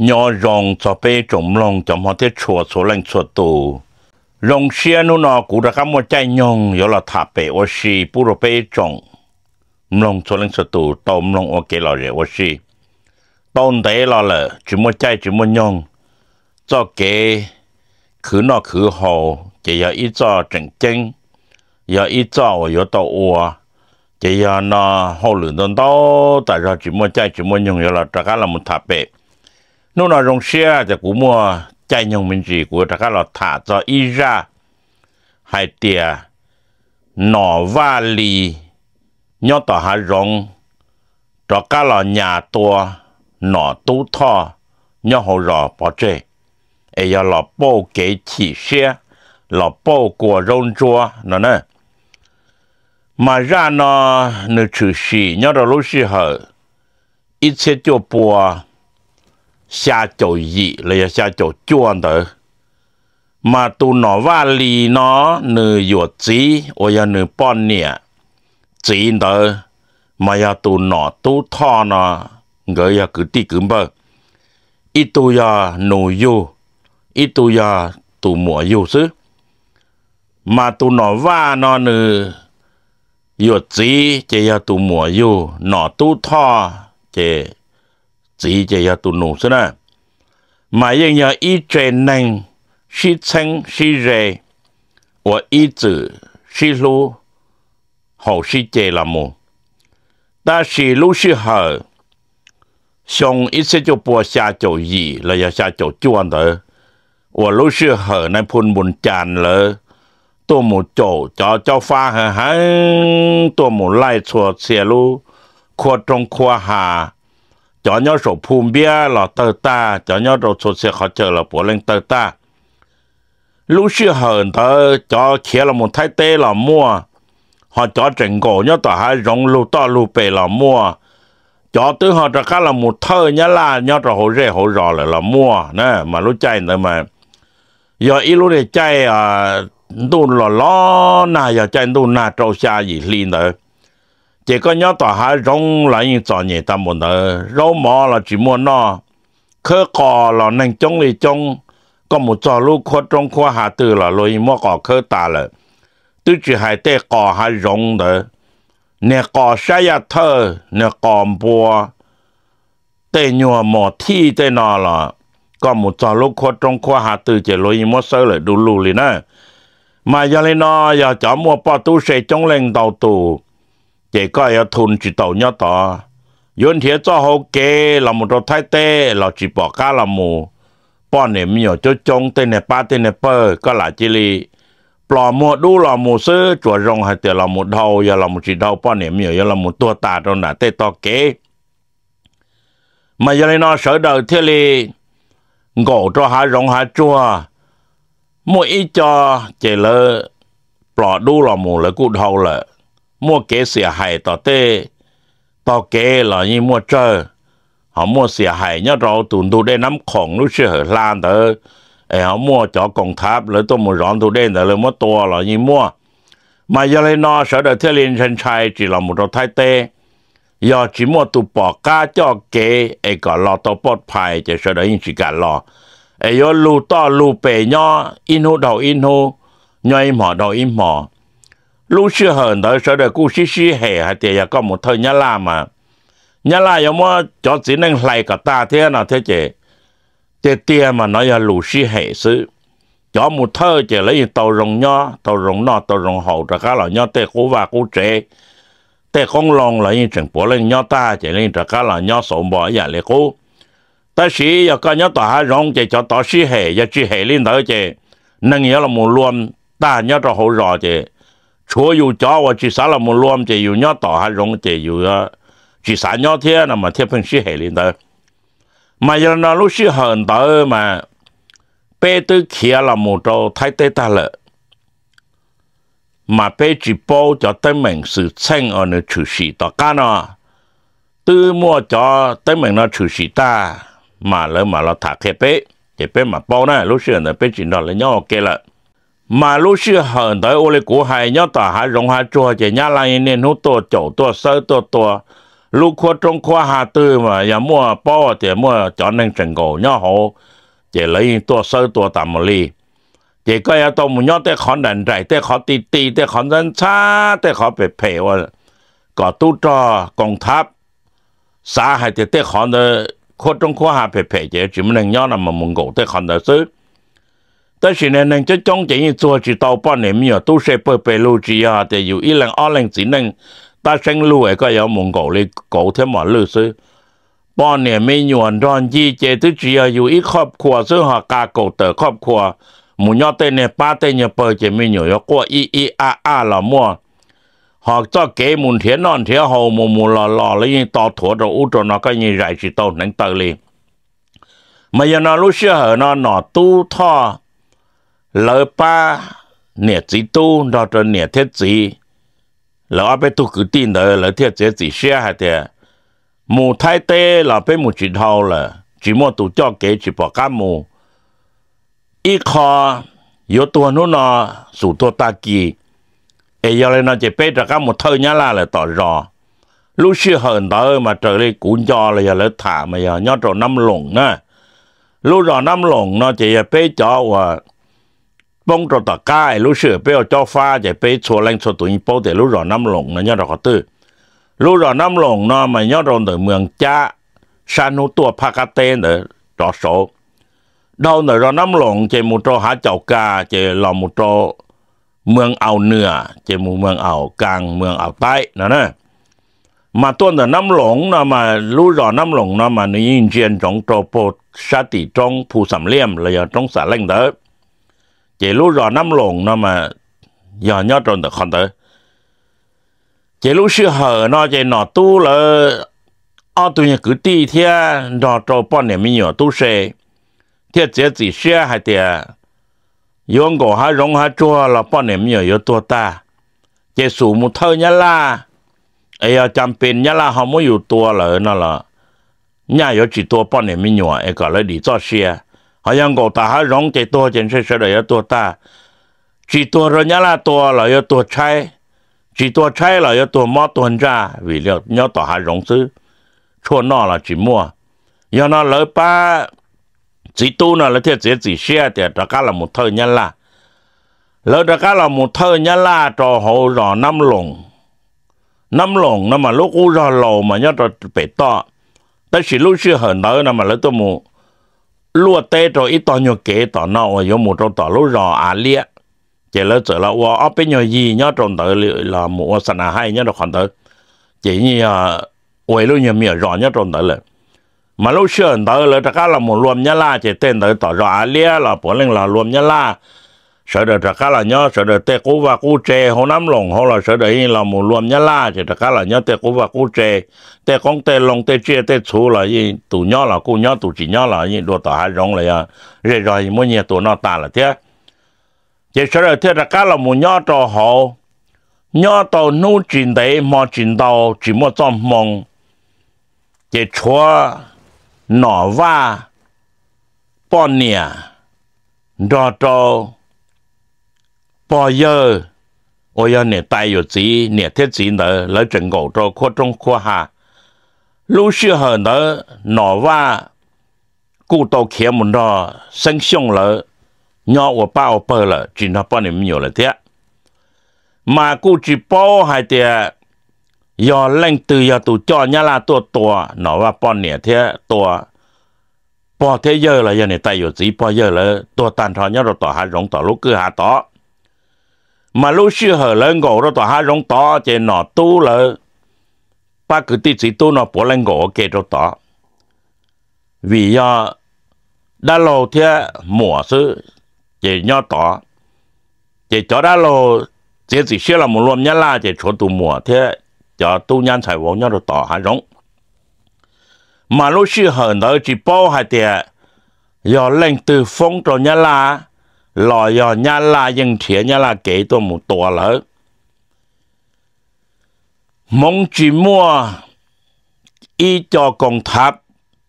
Nyob zoo txog peb tsoom mloog cov hmov thiab tshua txhua leej txhua tus. Zoo siab hnub no kuv rov qab muaj caij nyoog yuav los tham pem ua si pub rau peb tsoom mloog txhua leej txhua tus tau mloog ua kev lom zem ua si. Tau ntev los lawm tsis muaj caij tsis muaj nyoog, txoj kev khwv noj khwv haus ces yog ib txoj tseem ceeb, yog ib txoj uas yuav tau ua, ces yog no hauj lwm ntau ntau tas zog tsis muaj caij tsis muaj nyoog yuav los rov qab los mus tham pem. Hnub no zoo siab tias kuv muaj caij nyoog me ntsis kuv rov qab los tham txog ib zaj hais tias nom vaj lis nyob tom hav zoov rov qab los nyas tua nom tub thoj nyob hauv zos pov tseg, es yog los pauj kev chim siab, los pauj kua zaub ntsuab no na. Mas zaj no nws tshwm sim nyob rau lub sij hawm ib txhiab cuaj pua xya caum yim los yog xya caum cuaj ntawd. Mas tus nom vaj lis no nws yuam txiv uas yog nws poj niam txiv ntawd, mas yog tus nom tub thoj no nkawd yog kwv tij kwv npawg, ib tug yog nus yug, ib tug yog tus muam yug xwb. Mas tus nom vaj no nws yuam txiv ces yog tus muam yug, nom tub thoj ces txiv ces yog tus nus xwb na. Mas yeej yog ib tse neeg sib txheeb sib ze, ua ib txwm sib hlub haus sib ce los mus. Tab sis lub sij hawm xyoo ib txhiab cuaj pua xya caum yim los yog xya caum cuaj ntawd, uas lub sij hawm nais phoo Npus Cas lawv tuaj mus caum cov caub fab heev heev, tuaj mus laij txhua txhia lub khuab roob khuab hav, cov nyob saum Phu Npiab los tawg tag, cov nyob rau txhua txhia qhov chaw los puav leej tawg tag. Lub sij hawm ntawd cov khiav los mus Thaib teb los muaj, ho cov tseem nkaum nyob tom hav zoov lug toj lug pes los muaj, cov twb ho rov qab los mus thawj Nyab Laj nyob rau hauv zej hauv zos lawm los muaj na. Mas lub caij ntawd mas yog ib lub niag caij ntuj los los nag, yog caij ntuj nag rau xya yim hli ntawd, ces koj nyob tom hav zoov los yeej txom nyem tag npaum ntawd, zaub mov los tsis muaj noj, khawb qos los neeg coob li coob, koj mus txog lub khuab roob khuab hav twg los luag yeej muab qos khawb tas lawm. Twb tsis hais tej qos hav zoov ntawd, niag qos sab yaj thawj, niag qos npua, tej nyuag mos thij tej no los koj mus txog lub khuab roob khuab hav twg ces luag yeej muab xawb lawm du lug li na. Mas yog li no, yog cov muaj poj tub se coob leej ntau tus, ces koj yuav thu tsis taus nyob tod, yuav nrhiav txoj hau kev los mus rau Thaib teb los tsis pom qab los mus. Poj niam me nyuam coob coob, tej niag pab tej niag pawg, koj lam cia li plos muag dub los mus xwb, tsuas zoo hais tias los mus dhau, yog los mus tsis dhau poj niam me nyuam yuav los mus tuag tas rau nram tej tog kev. Mas yog li no sawv daws thiaj li nkaum rau hav zoov hav tsuag, muaj ib co ces lawv plos dub los mus lawv kuj dhau lawm, muaj kev xiam hais tom tej tog kev los yeej muaj tsawg, ho muaj xiam hais nyob rau tus ntug dej Nab Khoom lub sij hawm hla ntawd, es ho muaj cov koom thav lawv tuaj mus zov ntug dej ntawd lawv muab tua los yeej muaj. Mas yog li no sawv daws thiaj li ntshai ntshai tsis los mus rau Thaib teb. Yog tsis muaj tus pom qab coj kev es kom los tau poj phais ces sawv daws yeej tsis kam los, es yuav lug toj lug pes nyob ib hnub dhau ib hnub, nyob ib hmos dhau ib hmos. Lub sij hawm ntawd sawv daws kuj sib sib hem hais tias yog koj mus thawj Nyab Laj mas Nyab Laj yuav muab cov txiv neej hlais kom tag thiab no thiab ces, tiag tiag mas no yog lus sib hem xwb. Cov mus thawj ces lawv yeej tau zoo nyob, tau zoo noj, tau zoo haus, rov qab los nyob tej qub vaj qub tsev, tej qoob loo los yeej tseem puav leej nyob tag ces lawv yeej rov qab los nyob xauv npo ib yam li qub. Tab sis yog koj nyob tom hav zoov ces cov tod sib hem, yog tsis hem li ntawd ces neeg yuav los mus lua tag nyob rau hauv zos ces tshuav yus cov uas tsis xav los mus lua ces yus nyob tom hav zoov ces yus tsis xav nyob thiab no mas thiaj pheej sib hem li ntawd. Mas yog li no lub sij hawm ntawd mas peb twb khiav los mus rau Thaib teb tag lawm, mas peb tsis paub cov teeb meem xwm txheej uas nws tshwm sim tom qab no. Twb muaj cov teeb meem no tshwm sim tag, mas lawv mam los tham qhia peb, ces peb mam paub na. Lub sij hawm ntawd peb tsis nrog lawv nyob ua ke lawm. Mas lub sij hawm ntawd ua li kuv hais, nyob tom hav zoov hav tsuag ces Nyab Laj niaj hnub tuaj caum tuaj xawb tuaj tua, lub khuab roob khuab hav twg mas yog muaj paub tias muaj cov neeg tseem nkaum nyob hauv, ces lawv yeej tuaj xawb tua tas mus li. Ces koj yuav tau mus nyob tej qhov nraim nraim, tej qhov ti ti, tej qhov ntxhab ntxhab, tej qhov phem phem uas kom tub rog koos thab xav hais tias tej qhov ntawd khuab roob khuab hav phem phem ces tsis muaj neeg nyob no mas mus nkaum tej qhov ntawd xwb. Tab sis niag neeg coob coob ces yeej txuag tsis tau poj niam me nyuam tub se pawg pes lug, tsis yog tias yus ib leeg ob leeg txiv neej tab seeb lug es koj yuav mus nkaum li kauv thiab mos lwj xwb. Poj niam me nyuam nrog ncig ces twb tsis yog yus ib qhov khua xwb, ho qa kaum tawm qhov khua mus nyob tej niag pab tej nyuag pawg ces me nyuam yuav quaj ib ib ab ab los muaj. Ho txoj kev mus nrhiav noj nrhiav haus mus mus los los lawv yeej to thuav rau ub rau no, koj yeej zais tsis tau hneev taw li. Mas yog no lub sij hawm no Nom Tub Thoj lawv pab niam txiv tub nrog rau niam thiab txiv, lawv ob peb tug kwv tij ntawd lawv thiaj txiav txim siab hais tias mus Thaib teb los peb mus tsis dhau lawm, tsis muaj tus coj kev tsis pom qab mus. Ib qho yuav tuag hnub no, xum tuag tag kis, es yog li no ces peb rov qab mus thawj Nyab Laj lawm tom zos. Lub sij hawm ntawd mas raws li kuv nco los yog lawv tham mas yog nyob rau Nab Loos na. Lub zos Nab Loos no ces yog peb cov uas poob rau tom qab es lub sij hawm peb ua cob fab ces peb txhua leej txhua tus yeej paub tias lub zos Nab Loos no nyob rau qhov twg. Lub zos Nab Loos no mas nyob rau ntawm Mws Cab, sab hnub tuaj phab qab teb ntawd rov saud. Dhau ntawm zos Nab Loos ces mus rau Hav Caum Kas ces los mus rau Mws Aus Nwam ces mus Mws Aus Kas, Mws Aus Taib no na. Mas tuaj ntawm Nab Loos no mas lub zos Nab Loos no mas nws yeej ntsia ntsoov rau puag sab tim roob Phu Xam Liam los yog roob Xam Leej ntawd. Ces lub zos Nab Loos no mas yog nyob rau ntawm qhov ntawd. Ces lub sij hawm no ces Nom Tub lawv ob tug nyuag kwv tij thiab nrog rau poj niam me nyuam tub se thiaj txiav txim siab hais tias yuav nkaum hav zoov hav tsuag los poj niam me nyuam yuav tuag tag. Ces xum mus thawj Nyab Laj, es yog cas pes Nyab Laj ho muab yus tua lawm no los nyaj yuav tsis tua poj niam me nyuam es kom lawv dim txoj sia. Ho yog nkaum tom hav zoov ces tuag ces ntshe sawv daws yuav tuag tag. Tsis tuag rau Nyab Laj tua los yuav tuag tshaib, tsis tuag tshaib los yuav tuag mob tuag ntsaj vim nyob tom hav zoov xwb, tshuaj noj los tsis muaj. Yog no lawv pab txiv tub no lawv thiaj txiav txim siab tias rov qab los mus thawj Nyab Laj. Lawv rov qab los mus thawj Nyab Laj rau hauv zos Nab Loos. Nab Loos no mas lub qub zog laus mas nyob rau pem toj, tab sis lub sij hawm ntawd no mas lawv tuaj mus luaj teb rau ib tog nyuag kev tom no uas yuav mus rau tom lub zos Av Liab. Ces lawv txawm los ua ob peb nyuag yig nyob rau ntawd los mus ua xa na haij nyob rau qhov ntawd, ces yeej yog ua ib lub nyuag me nyuam zos nyob rau ntawd lawm. Mas lub sij hawm ntawd lawv rov qab los mus luam Nyab Laj ces tej ntawd tom zos Av Liab los puav leej los luam Nyab Laj. Sawv daws rov qab los nyob sawv daws tej qub vaj qub tse hauv Nab Loos hauv los sawv daws yeej los mus luam Nyab Laj ces rov qab los nyob tej qub vaj qub tse, tej qoob tej loo tej tsiaj tej txhu los yeej tus nyob los kuj nyob, tus tsis nyob los yeej dua tom hav zoov los yog zej zog muab nyiag tua noj tas lawm thiab. Ces sawv daws thiaj rov qab los mus nyob rau hauv. Nyob tau hnub tsis ntev hmo tsis ntau, tsis muaj txoj hmoo, ces tshuav Nom Vaj poj niam nrog rau pog yawg uas yog niam tais yawm txiv, niam thiab txiv ntawd lawv tseem nkaum rau khuab roob khuab hav. Lub sij hawm ntawd Nom Vaj kuj tau khiav mus nrog Xeeb Xyooj lawv nyob ua pab ua pawg lawm, tsis nrog poj niam me nyuam lawm thiab. Mas kuj tsis paub hais tias yog leej twg yog tus coj Nyab Laj tuaj tua Nom Vaj poj niam thiab tua pog thiab yawg los yog niam tais yawm txiv pog yawg lawv tuag tag nrho nyob rau tom hav zoov tom lub kwj ha tod. Mas lub sij hawm lawv nkaum rau tom hav zoov tod ces Nom Tub lawv pab kwv tij txiv tub no puav leej nkaum ua ke rau tod, vim yog dab laug thiab muam xwb ces nyob tod. Ces cov dab laug txiav txim siab los mus luam Nyab Laj ces tshuav tus muam thiab cov tub nyab ntxhais vauv nyob rau tom hav zoov. Mas lub sij hawm ntawd tsis paub hais tias yog leej twg foob rau Nyab Laj los yog Nyab Laj yeej nrhiav Nyab Laj kev tuaj mus tua lawv. Hmoov tsis muaj, ib co koos thav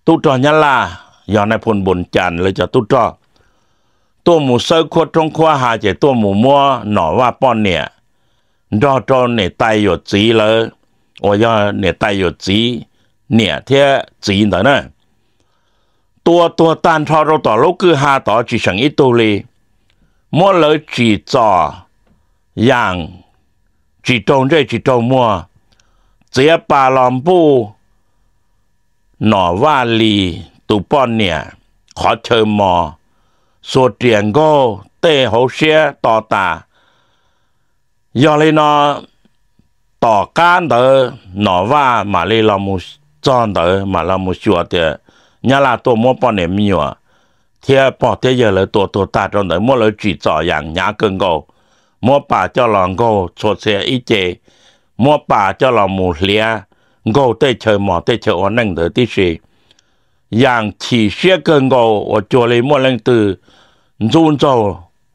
tub rog Nyab Laj yog nais phoo Npus Cas lawv cov tub rog tuaj mus xawb khuab roob khuab hav ces tuaj mus muab Nom Vaj poj niam nrog rau niam tais yawm txiv lawv uas yog niam tais yawm txiv, niam thiab txiv ntawd na. Tua tuag tag nrho rau tom lub kwj ha tod tsis seem ib tug li, muab lawv tsim txom yam tsis raug ntsej tsis raug muag, txiav pas los npuj Nom Vaj Lis tus poj niam qhov chaw mos, xuas riam nkaug tej hauv siab to tas. Yog li no, tom qab ntawd Nom Vaj mam li los mus txog ntawd mam los mus xyuas tias nyab laj tuaj muab poj niam me nyuam thiab pog thiab yawg lawv tua tuag tag rau ntawd, muab lawv tsim txom yam hnyav kawg nkaus, muab pas coj los nkaug txhua txhia ib ce, muab pas coj los mus hliav nkaug tej chaw mos tej chaw ua neej ntawd tib si. Yam chim siab kawg nkaus uas cuag li muaj leej twg ntxub ntxaug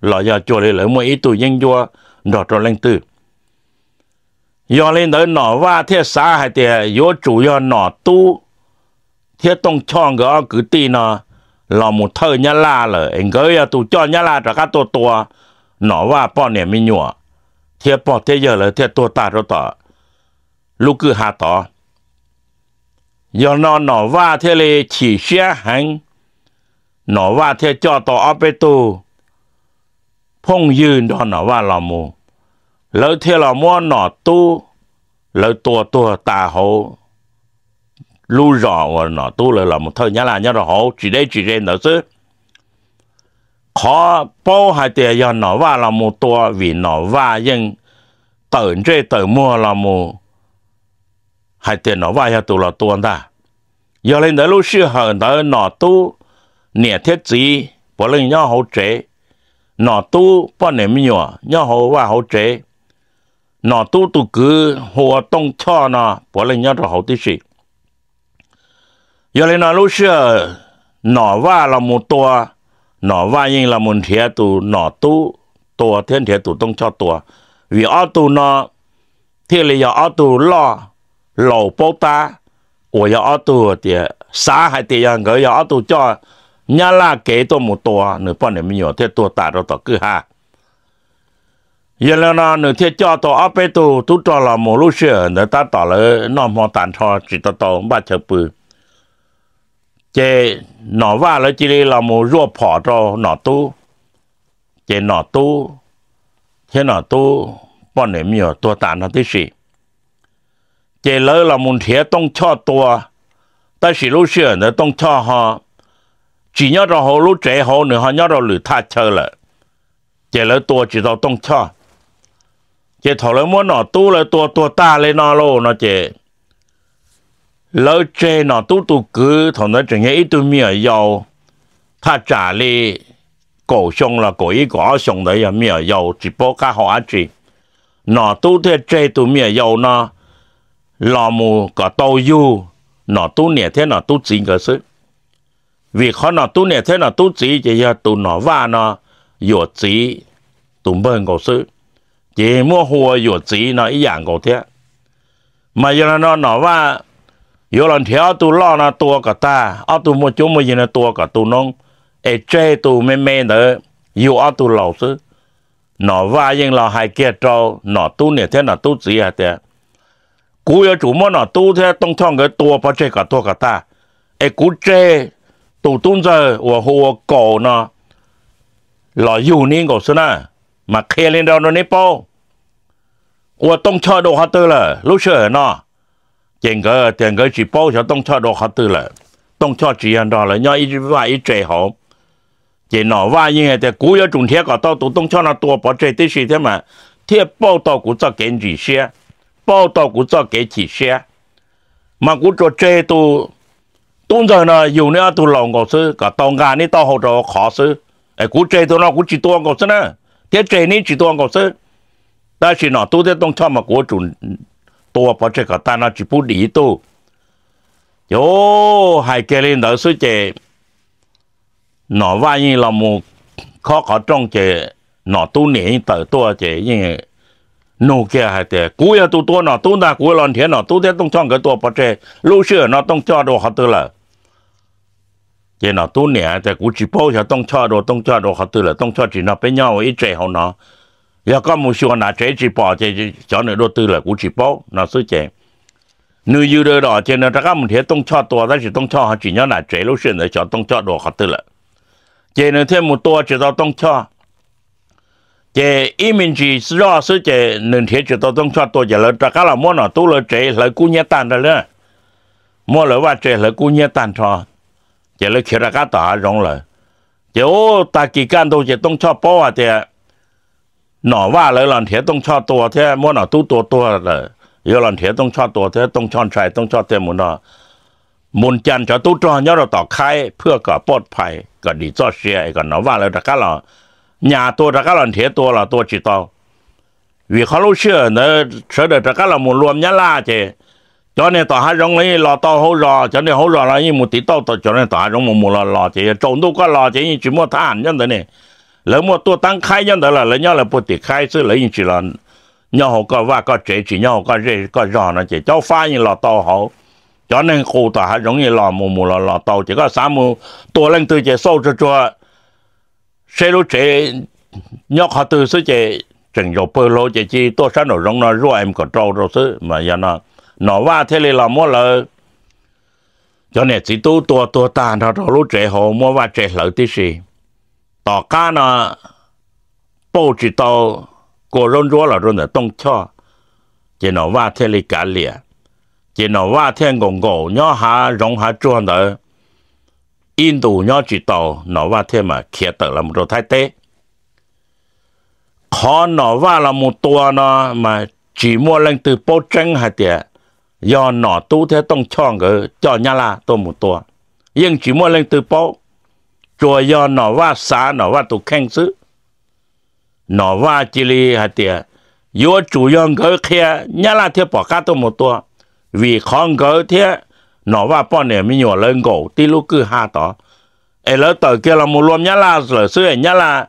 los yog cuag li lawv muaj ib tug yeeb ncuab nrog rau leej twg. Yog li ntawd Nom Vaj thiaj xav hais tias yuav tsum yog Nom Tub thiab Tooj Choj nkawd ob kwv tij no los mus thawj nyab laj lawm es nkawd yog tus coj nyab laj rov qab tuaj tua Nom Vaj poj niam me nyuam thiab pog thiab yawg lawv thiaj tuag tag rau tom lub kwj ha tod. Yog no Nom Vaj thiaj li chim siab heev, Nom Vaj thiaj coj tau ob peb tug phooj ywg nrog Nom Vaj los mus, lawv thiaj los muab Nom Tub lawv tua tuag tas hauv lub zos uas Nom Tub lawv los mus thawj nyab laj nyob rau hauv tsis deb tsis ze ntawd xwb. Qhov paub hais tias yog Nom Vaj los mus tua vim Nom Vaj yeej tawm ntsej tawm muag los mus hais tias Nom Vaj yog tus los tua ntag. Yog li ntawd lub sij hawm ntawd Nom Tub niam thiab txiv puav leej nyob hauv tsev, Nom Tub poj niam me nyuam nyob hauv vaj hauv tsev, Nom Tub tus kwv hu ua Tooj Choj no puav leej nyob rau hauv tib si. Yog li no lub sij hawm Nom Vaj los mus tua, Nom Vaj yeej los mus nrhiav tus Nom Tub tua thiab nrhiav tus Tooj Choj tua, vim ob tug no thiaj li yog ob tug loj laus paub tab, uas yog ob tug tias xav hais tias yog nkawd yog ob tug coj nyab laj kev tuaj mus tua nws poj niam me nyuam thiaj tuag tas rau tom kwj ha. Yog li no nws thiaj coj tau ob peb tug tub rog los mus, lub sij hawm ntawd tab tom lawv noj hmo tas nrho tsis tau tau npaj chaw pw, ces Nom Vaj lawv cia li los mus zuaj phom rau Nom Tub, ces Nom Tub thiab Nom Tub poj niam me nyuam tuag tas no tib si. Ces lawv los mus nrhiav Tooj Choj tua, tab sis lub sij hawm ntawd Tooj Choj ho tsis nyob rau hauv lub tsev hauv, nws ho nyob rau lwm thaj chaw lawm, ces lawv tua tsis tau Tooj Choj. Ces thaum lawv muab Nom Tub lawv tua tuag tag li no lauj no ces lawv tseg Nom Tub tus kwv thaum ntawd tseem yog ib tug me nyuam yaus, thaj tsam li kaum xyoo los kaum ib kaum ob xyoo ntawd, yog me nyuam yaus tsis paub qab hau dab tsi. Nom Tub thiaj tseg tus me nyuam yaus no los mus kom tau yug Nom Tub niam thiab Nom Tub txiv nkawd xwb, vim qhov Nom Tub niam thiab Nom Tub txiv ces yog tus Nom Vaj no yuam txiv tus npawg nkaus xwb, ces muab hu ua yuam txiv no ib yam nkaus thiab. Mas yog li no Nom Vaj yuav los nrhiav ob tug loj no tua kom tag, ob tug muaj cuab muaj yig no tua kom tu noob, es tseg tus me me ntawd yug ob tug laus xwb. Nom Vaj yeej los hais kiag rau Nom Tub niam thiab Nom Tub txiv hais tias, kuv yuav tsum muab Nom Tub thiab Tooj Choj nkawd tua pov tseg kom tuag kom tag, es kuv tseg tus tub ntxawg uas hu ua Kaus no los yug neb nkaus xwb na, mas qhia li no rau neb paub. Ua Tooj Choj dua qhov twg lawm lub sij hawm no? Ces nkawd tias nkawd tsis paub xyov Tooj Choj dua qhov twg lawm, Tooj Choj tsis yog nrog lawv nyob ib vaj ib tse hauv. Ces Nom Vaj yeej hais tias kuv yuav tsum nrhiav kom tau tus Tooj Choj no tua pov tseg tib si thiab mas thiaj pauj tau kuv txoj kev ntsim siab, pauj tau kuv txoj kev chim siab. Mas kuv tsuas tseg tus tub ntxawg no yug neb ob tug laus nkaus xwb kom tau nqa neb taub hau rau qhov xwb, es kuv tseg tus no kuv tsis tua nkaus xwb na, thiab tseg neb tsis tua nkaus xwb. Tab sis Nom Tub thiab Tooj Choj mas kuv yuav tsum tua pov tseg kom tag no tsis pub dim ib tug. Ces hais kiag li ntawd xwb ces Nom Vaj yeej los mus khob qhov rooj ces Nom Tub niam yeej tawm tuaj ces yeej nug kiag hais tias kuv yog tus tua Nom Tub ntag, kuv los nrhiav Nom Tub thiab Tooj Choj nkawd tua pov tseg, lub sij hawm no Tooj Choj dua qhov twg lawm? Ces Nom Tub niam tias kuv tsis paub xyov Tooj Choj dua, Tooj Choj dua qhov twg lawm, Tooj Choj tsis nrog peb nyob ua ib tse hauv no. Yog koj mus xyuas nram tsev tsis pom ces xyov nws dua twg lawm, kuv tsis paub no xwb ces nws yws daws dom ces nws rov qab mus nrhiav Tooj Choj tua, tab sis Tooj Choj ho tsis nyob nram tsev, lub sij hawm ntawd xyov Tooj Choj dua qhov twg lawm. Ces nws thiaj mus tua tsis tau Tooj Choj. Ces ib me ntsis zoj xwb ces nws nrhiav tsis tau Tooj Choj tua ces lawv rov qab los muab Nom Tub lawv tsev hlawv kub hnyiab tag nrho li. Muab lawv vaj tse hlawv kub hnyiab tag nrho, ces lawv khiav rov qab tom hav zoov lawm. Ces ub, tag kis kaj ntug ces Tooj Choj paub hais tias Nom Vaj lawv los nrhiav Tooj Choj tua thiab muab Nom Tub tua tuag lawm, yuav los nrhiav Tooj Choj tua thiab. Tooj Choj ntshai, Tooj Choj thiaj mus no, mus cas cov tub rog nyob rau tom khaib phwaj kom poj phais kom dim txoj sia es kom Nom Vaj lawv rov qab los, nyas tua rov qab los nrhiav tua los tua tsis tau. Vim qhov lub sij hawm ntawd sawv daws rov qab los mus lua Nyab Laj ces cov niag tom hav zoov los yeej los tau hauv zos, cov niag hauv zos los yeej mus tiv tauj tau cov niag tom hav zoov mus mus los los ces yog tsaus ntuj koj los ces yeej tsis muaj thab ham nyob ntawd ne. Lawv muaj tuaj tab khaib nyob ntawd los lawv nyob lawv puag tim khaib xwb, lawv yeej tsis los nyob hauv koj vaj koj tsev, tsis nyob hauv koj zej koj zog no ces caub fab yeej los tau hauv. Cov neeg qus tom hav zoov yeej los mus mus los los tau ces koj xav mus tua leej twg ces xauj tsuag tsuag seb lub tsev nyob qhov twg xwb ces tseem zaum pawg lug ces cia tuaj sab nraum zoov no zuaj em kom rau rau xwb mas yog no. Nom Vaj thiaj li los muab lawv cov niam txiv tub tua tuag tag nrho rau lub tsev hauv, muab vaj tse hlawv tib si. Tom qab no pauj tsis tau kua zaub ntsuab los rau ntawm Tooj Choj, ces Nom Vaj thiaj li kav liam. Ces Nom Vaj thiaj nkaum nkaum nyob hav zoov hav tsuag ntawd ib ntus nyob tsis tau, Nom Vaj thiaj mam khiav tawm los rau Thaib teb. Qhov Nom Vaj los mus tua no mas tsis muaj leej twg paub tseeb hais tias yog Nom Tub thiab Tooj Choj nkawd coj Nyab Laj tuaj mus tua, yeej tsis muaj leej twg paub, tsuas yog Nom Vaj xav Nom Vaj tus kheej xwb. Nom Vaj cia li hais tias yuav tsum yog nkawd qhia Nyab Laj thiaj pom qab tuaj mus tua, vim qhov nkawd thiab Nom Vaj poj niam me nyuam lawv nkaum tib lub kwj ha tod, es lawv tawm kiag los mus lua Nyab Laj lawm xwb es Nyab Laj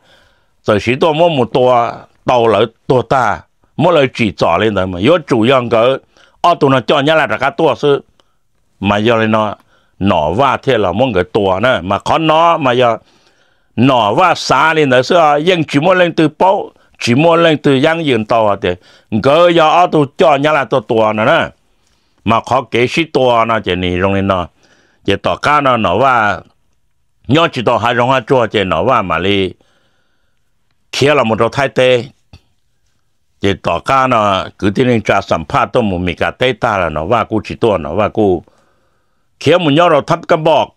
txawm siv tuaj muab mus tua tau lawv tuag tag, muab lawv tsim txom li ntawd mas yuav tsum yog nkawd ob tug no coj Nyab Laj rov qab tuaj xwb. Mas yog li no Nom Vaj thiaj los muab nkawd tua na, mas qhov no mas yog Nom Vaj xav li ntawd xwb, yeej tsis muaj leej twg paub, tsis muaj leej twg yab yws tau tias nkawd yog ob tug coj Nyab Laj tuaj tua no na. Mas qhov kev sib tua no ces nws zoo li no. Ces tom qab no Nom Vaj nyob tsis tau hav zoov hav tsuag ces Nom Vaj mam li khiav los mus rau Thaib teb. Ces tom qab no kwv tij neej tsa xam phaj tuaj mus Mes Kas teb tag los Nom Vaj kuj tsis tuaj, Nom Vaj kuj khiav mus nyob rau Thab Kab Npoj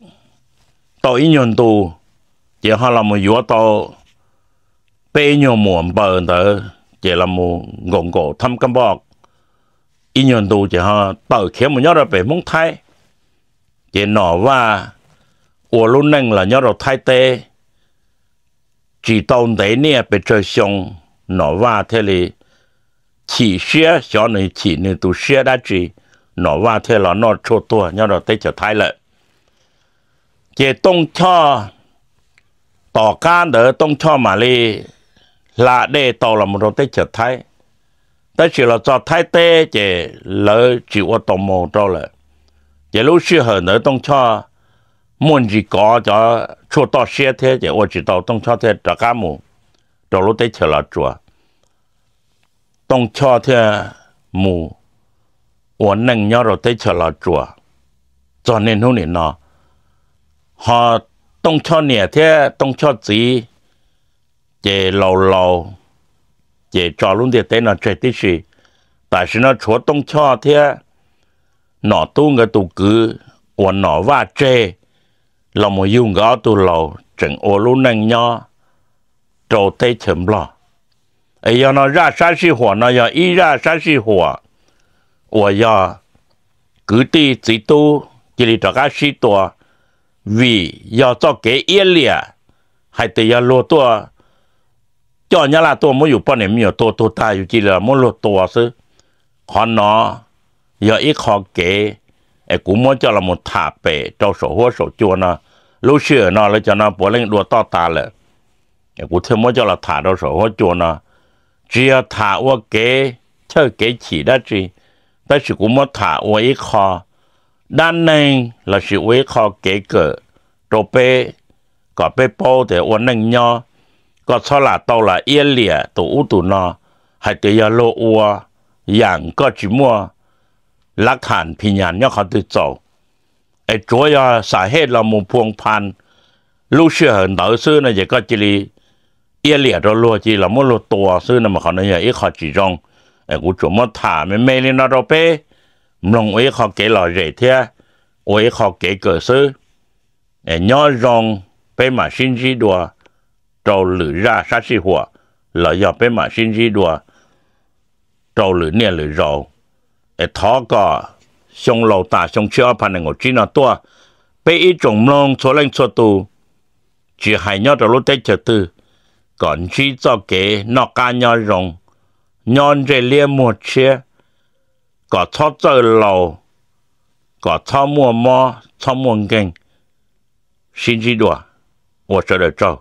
tau ib nyuag ntu, ces ho los mus yuav tau peb nyuag muam npaws ntawd ces los mus nkaum nkaum Thab Kab Npoj ib nyuag ntu ces ho tawm khiav mus nyob rau pem Hmoob Thaib. Ces Nom Vaj ua lub neej los nyob rau Thaib teb tsis tau ntev niaj pes tsawg xyoo, Nom Vaj thiaj li chim siab, xyov nws chim nws tus siab dab tsi, Nom Vaj thiaj los noj tshuaj tuag nyob rau teb chaws Thaib lawm. Ces Tooj Choj, tom qab ntawd Tooj Choj mam li hla dej tau los mus rau teb chaws Thaib, tab sis los txog Thaib teb ces lawv tsis ua tau mus rau lawm. Ces lub sij hawm ntawd Tooj Choj muaj ntsis kov cov tshuaj toj siab thiab ces ua tsis tau, Tooj Choj thiaj rov qab mus rau lub teb chaws Los Tsuas. Tooj Choj thiaj mus ua neej nyob rau teb chaws Los Tsuas txog niaj hnub nim no. Ho Tooj Choj niam thiab Tooj Choj txiv ces laus laus, ces tso lub ntiaj teb no tseg tib si. Tam sim no tshuav Tooj Choj thiab Nom Tub nkawd tus kwv uas Nom Vaj tseg los mus yug nkawd ob tug laus tseem ua lub neej nyob rau teb chaws Nplog. Es yog no zaj sab sij huam no yog ib zaj sab sij huam uas yog kwv tij txiv tub cia li rov qab sib tua, vim yog txoj kev iab liam hais tias yog luag tuaj coj Nyab Laj tuaj muab yus poj niam me nyuam tua tuag tag yus cia li muab luag tua xwb. Qhov no yog ib qho kev es kuv muab coj los mus tham pem rau saum huab saum cua no. Lub sij hawm no lawv cov no puav leej dua toj tas lawm, kuv thiaj muab coj los tham rau saum huab cua no. Tsis yog tham ua kev chawj kev chim dab tsi, tab sis kuv muab tham ua ib qho dab neeg lossis ua ib qho kev kawm rau peb, kom peb paub tias ua neej nyob koj txhob lam tau lam iab liam tus ub tus no, hais tias yog luag ua yam koj tsis muaj lab kham phi nyas nyob qhov twg txaus. Es tsuav yog xam hej los mus phuo pha lub sij hawm ntawd xwb no ces koj cia li iab liam rau luag cia li los muab luag tua xwb no mas qhov no yog ib qho tsis zoo. Kuv tsuas muab tham me me li no rau peb mloog ua ib qho kev lom zem thiab ua ib qho kev kawm xwb. Nyob zoo, peb mam sib ntsib dua rau lwm zaj sab sij huam los yog peb mam sib ntsib dua rau lwm niaj lwm zaus. Es thov kom xyoo laus tas xyoo tshiab ob phav nees nkaum tsib no tuaj, peb ib tsoom mloog txhua leej txhua tus, tsis hais nyob rau lub teb chaws twg, kom ntsib txoj kev noj qab nyob zoo, nyob ntsej liab muag tshiab, kom txhob txawj laus, kom txhob muaj mob txhob muaj nkeeg. Sib ntsib dua, ua sawv daws tsaug.